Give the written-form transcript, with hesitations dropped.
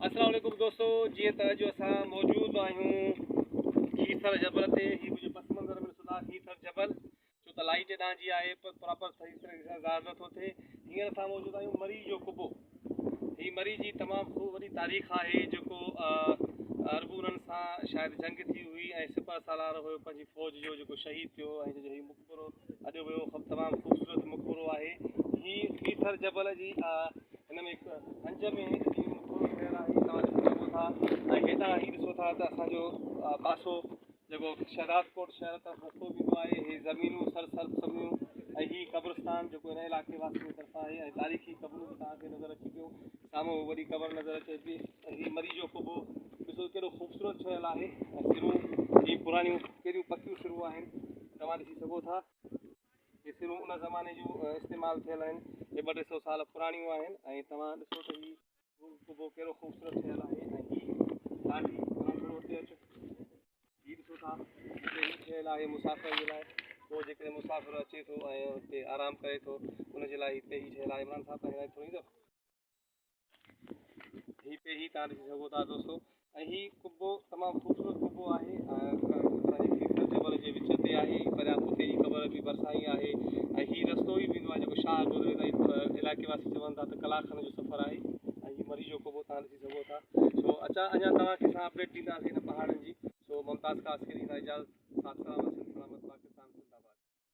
السلام عليڪم دوستو جيئن ته اڄ اسان موجود آهيون کيرٿر جبل تي. هي منهنجي پس منظر ۾ ڏسو ٿا کيرٿر جبل، ڇو ته لائيٽ هيڏانهن جي آهي پر پراپر صحيح طريقي سان ظاهر نٿو ٿئي. هينئر اسان موجود آهيون مري جو قبو. هي مري جي تمام خوب وڏي تاريخ آهي، جيڪو ارغونن سان شايد جنگ ٿي هئي ۽ سپهه سالار هيو پنهنجي فوج جو، جيڪو شهيد ٿيو ۽ جنهن جو هي مقبرو اڏيو ويو. تمام خوبصورت مقبرو آهي هي کيرٿر جبل جي. هن ۾ هڪ هنج ۾ هي مقبرو ٺهيل آهي، توهان ڏسي سگهو ٿا. ۽ هيڏانهن هي ڏسو ٿا ته اسان جو پاسو جيڪو شهدادڪوٽ شهر طرف رستو ويندو آهي. هي زمينون سر سر سميون ۽ هي قبرستان جيڪو هن علائقي واسين جي طرفان آهي ۽ تاريخي قبرون به توهان کي نظر اچي پيو. سامهون وڏي قبر نظر اچي پئي ۽ هي مري جو قبو ڏسو ڪيڏو خوبصورت ٺهيل آهي ۽ سرون هي پراڻيون ڪيڏيون پڪيون سرون آهن، توهان ڏسي سگهو ٿا. هي سرون ان زماني جون استعمال ٿيل آهن، هي ٻه ٽي سو سال پراڻيون آهن ۽ توهان ڏسو ته هي قبو ڪهڙو خوبصورت ٺهيل آهي. ۽ هي لاٺي توهان ٿورو اتي اچو، هي ڏسو ٿا هتي هي ٺهيل آهي مسافر جي لاء. پوء جيڪڏهن مسافر اچي ٿو ۽ اتي آرام ڪري ٿو ان جي لاء هتي هي ٺهيل آهي. عمران صاحب توهان هيڏانهن ٿورو ايندو. هي پيهي توهان ڏسي سگهو ٿا دوستو ۽ هي قبو تمام خوبصورت قبو آهي ۽ اسان جي کيرٿر جبل جي وچ تي آهي. پريان ڪتي جي قبر به ڀرسان ئي آهي ۽ هي رستو ئي ويندو آهي جيڪو شاهه گودڙي تائين علائقي واسي چون ٿا ته ڪلاڪ کن جو سفر آهي. ۽ هي مري جو قبو توهان ڏسي سگهو ٿا. سو اچان اڃا توهان کي اسان اپڊيٽ ڏينداسين هن پهاڙن جي. سو ممتاز خاصخيلي کان اجازت، ساٿ سلامت سنڌي.